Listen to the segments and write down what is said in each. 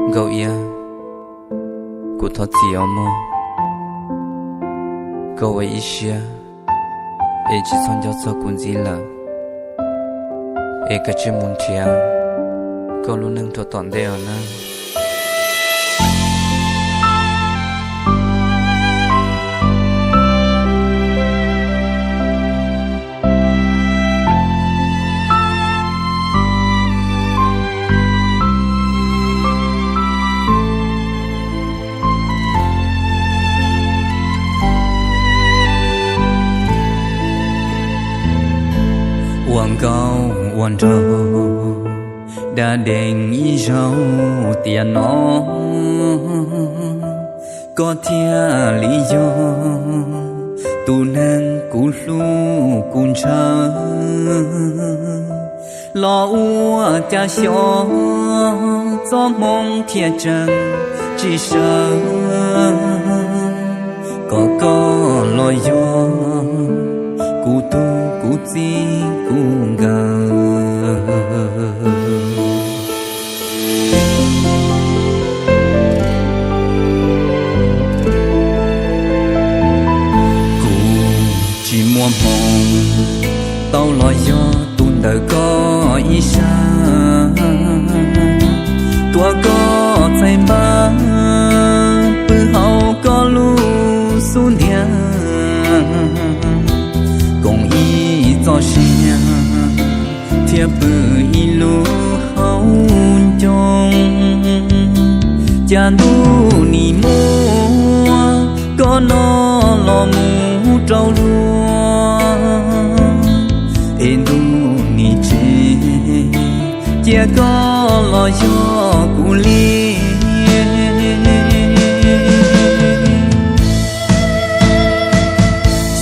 Nkauj Iab, kuv thov txim os mog. Koj ua ib siab es tsis txhob nco txog kuv ntxiv lawm, es koj cia li mus nrhiav koj lub neej rau tom ntej os nawb. Ua nkauj ua nraug da dees ib zaug tiam no, koj thiaj li yog tus neeg kuv hlub kuv ntshaw. Los ua cas xyov txoj hmoo thiaj tseem tsis sawv, kom koj los yog kuv tug kuv txij kuv nkawm. Kuv tsis muaj hmoo tau los yog tus ntawm koj ib sab, tuav koj txhais npab pw hauv koj lub xub ntiag, koom ib txoj sia thiab pw ib lub hauv ncoo. Cas ntuj nim muab koj no los mus rau luag, es ntuj nim tsis cia koj los yog kuv li.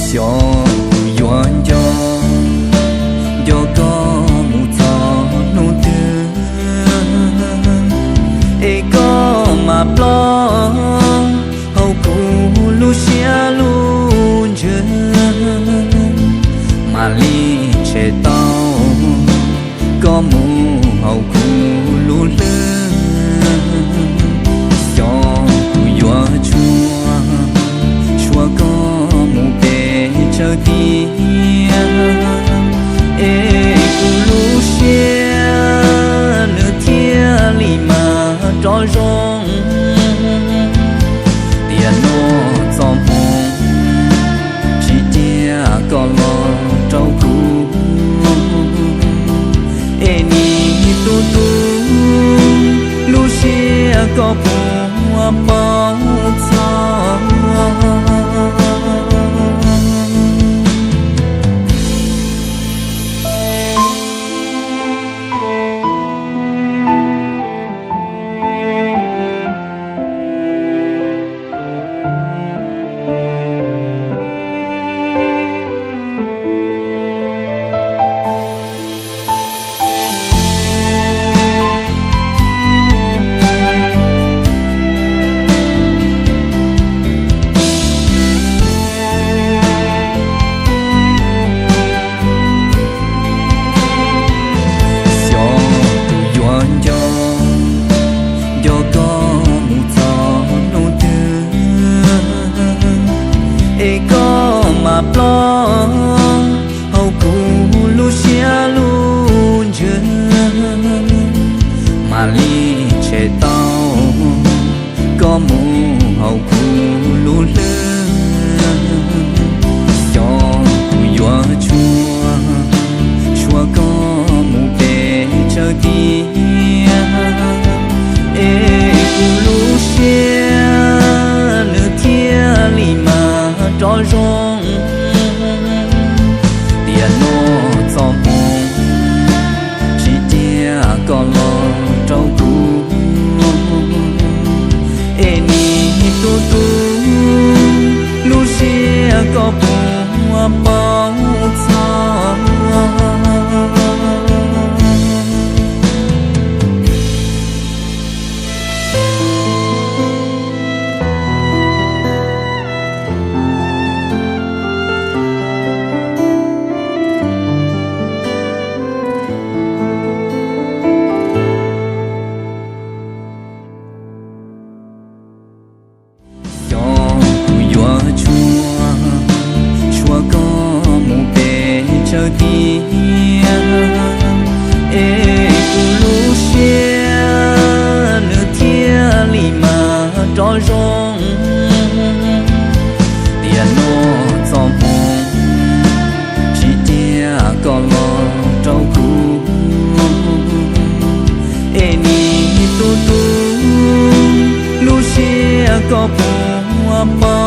Xyov kuv yuav nco, nco koj mus txog hnub twg, es koj mam ploj hauv kuv lub siab lub ntsws, mam li tshem tau koj mus hauv kuv lub hlwb. Xyov kuv yuav tshua, tshua koj mus pes tsawg tiam, es kuv lub siab nws thiaj li mam rov zoo. Tiam no txoj hmoo tsis cia koj los rau kuv, es nim tu tu lub siab koj puas paub txog. Xyov kuv yuav nco, nco koj mus txog hnub twg, es koj mam ploj hauv kuv lub siab lub ntsws, mam li tshem tau koj mus hauv kuv lub hlwb. Xyov kuv yuav tshua, tshua koj mus pes tsawg tiam, es kuv lub siab nws thiaj li mam rov zoo. Tiam no txoj hmoo tsis cia koj los rau kuv, es nim tu tu lub siab koj puas paub txog. lawm tiag, es kuv lub siab nws thiaj li mam rov zoo. Tiam no txoj hmoo tsis cia koj los rau kuv, es nim tu tu lub siab koj puas paub?